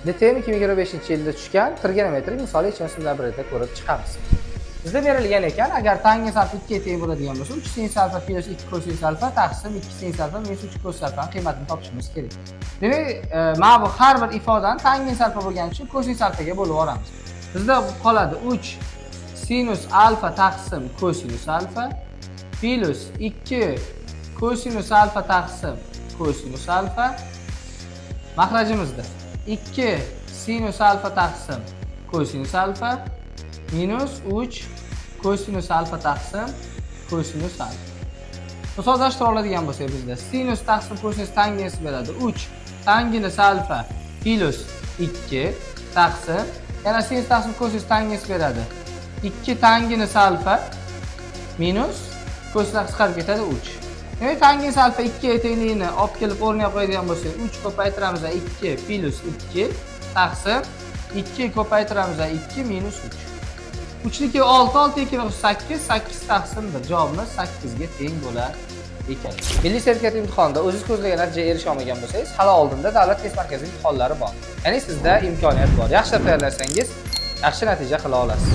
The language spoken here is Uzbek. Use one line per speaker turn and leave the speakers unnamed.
DTM 2025-yilda tushgan trigonometrik misol yechimini bilan birlikda ko'rib chiqamiz. Bizda berilgan ekan, agar tangens alfa 2 ga teng bo'ladigan bo'lsa, 3 sinus alfa plyus 2 kosinus alfa taqsim 2 sinus alfa minus 3 kosinus alfani qiymatini topishimiz kerak. Demak, mana bu har bir ifodani tangens alfa bo'lgani uchun kosinus alfaga bo'lib yuboramiz. Bizda qoladi 3 sinus alfa taqsim kosinus alfa plyus 2 kosinus alfa taqsim kosinus alfa, maxrajimizda 2 sinus alfa taqsim kosinus alfa minus 3 kosinus alfa taqsim kosinus alfa. Sodlashtira oladigan bo'lsak, bizda sinus taqsim kosinus tangens beradi 3 tangens alfa plyus 2 taqsim, yana sinus taqsim kosinus tangens beradi 2 tangens alfa minus, kosinus qisqarib ketadi, 3. Demak, tangens alfa 2 ga tengligini olib kelib o'rniga qo'yadigan bo'lsak, 3 ko'paytiramiz 2 plyus 2 taqsim 2 ko'paytiramiz 2 minus 3. 3 2 6, 6 2 8, 8 taqsim 1. Javobimiz 8 ga teng bo'lar ekan. Milliy sertifikat imtihonida o'zingiz ko'zlagan natijaga erisha olmagan bo'lsangiz, hali oldinda davlat test markazi imtihonlari bor. Ya'ni sizda imkoniyat bor. Yaxshi tayyorlansangiz, yaxshi natija qila olasiz.